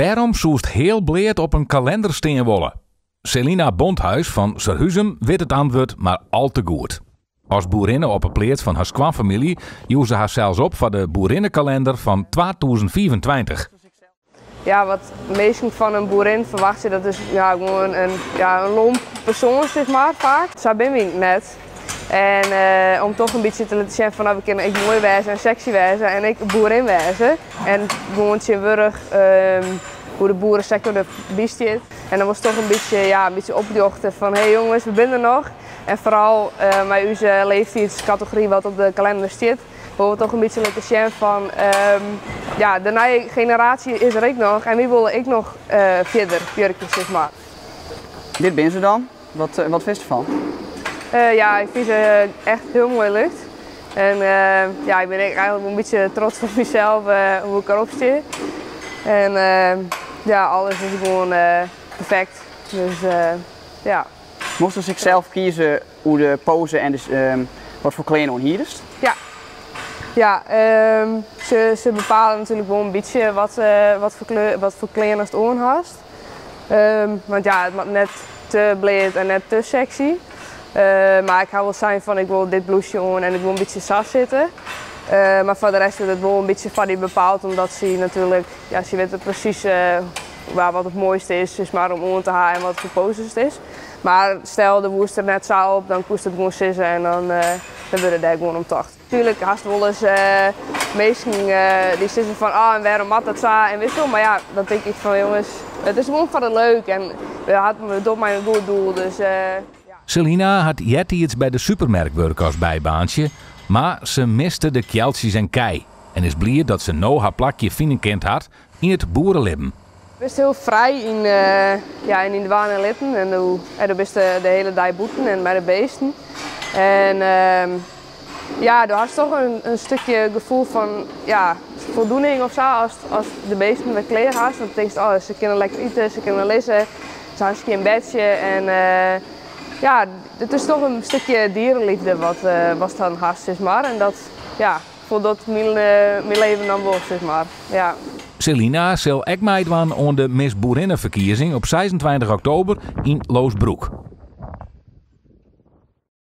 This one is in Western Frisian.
Wêrom soest heal bleat op in kalinder stean wolle? Selina Bonthuis fan Surhuzum wit it antwurd mar al te goed. As boerinne op 'e pleats fan har skoanfamylje joech se harsels op foar de boerinnekalender fan 2025. Ja, wat minsken fan in boerin ferwachtsje, dat is ja, gewoan in, ja, in lomp persoan, sis mar, faak. Sa binne wy net. En om toch in bytsje te litten sjen fan, no, we kinne ek moai wêze en seksy wêze en ek boerin wêze. En gewoan tsjintwurdich hoe de boeresektor derby stiet. En dan wolst toch in bytsje, ja, in bytsje opljochte fan hé jonges, we binne der noch. En foaral mei ús leeftiidskategory wat op de kalinder stiet, wolle we toch in bytsje litte sjen fan ja, de nije generaasje is der ek noch en wy wolle ek noch fierder wurkje, sis mar. Dit binne se dan. Wat, wat fynst derfan? Ja, ik fyn se echt hiel moai lukt. En ja, ik bin ek eigentlik wol in bytsje trots op mysels hoe ik derop stean. En ja, alles is gewoan perfekt. Dus ja. Mochtst dus ek sels kieze oer de pose en dus wat foar klean oan hiest? Ja. Ja, se bepale natuerlik wol in bytsje wat foar kleur, wat foar klean ast oan hast. Want ja, it moat net te bleat en net te seksy. Mar ik ha wol sein fan ik wol dit blûsje oan en ik wol in bytsje sa sitte. Mar foar de rest wurdt it wol in bytsje foar dy bepaald, omdat sy natuerlik, ja, sy witte presys wat it moaiste is, sis mar, om oan te ha en wat foar poses it is. Mar stel, do woest der net sa op, dan koest it gewoan sizze en dan, dan wurde dêr gewoan om tocht. Tuerlik hast wolris minsken dy't sizze fan oh, en wêrom moat dat sa en witst wol. Mar ja, dan tink ik fan jonges, it is gewoan foar de leuk en we we dogge mei in goed doel. Dus, ja. Selina hat eartiids by de supermerk wurke as bybaantsje, mar se miste de kealtsjes en kij en is bliid dat se no har plakje fine kind hat yn it boerelibben. Bist hiel frij yn, ja, yn dyn dwaan en litten en do, do bist de hiele dei bûten en by de beesten. En ja, do hast toch in stikje gefoel fan ja, foldoening of sa as, as de beesten wer klear hast. Dan tinkst, oh, se kinne lekker ite, se kinne lizze, se ha skjin bedsje en ja, it is toch in stikje dierenliefde wat, watst dan hast, sis mar. En dat, ja, foldocht myn, myn leven dan wol, sis mar. Ja. Selina sil ek meidwaan oan de Miss Boerinneferkiezing op 26 oktober yn Loosbroek.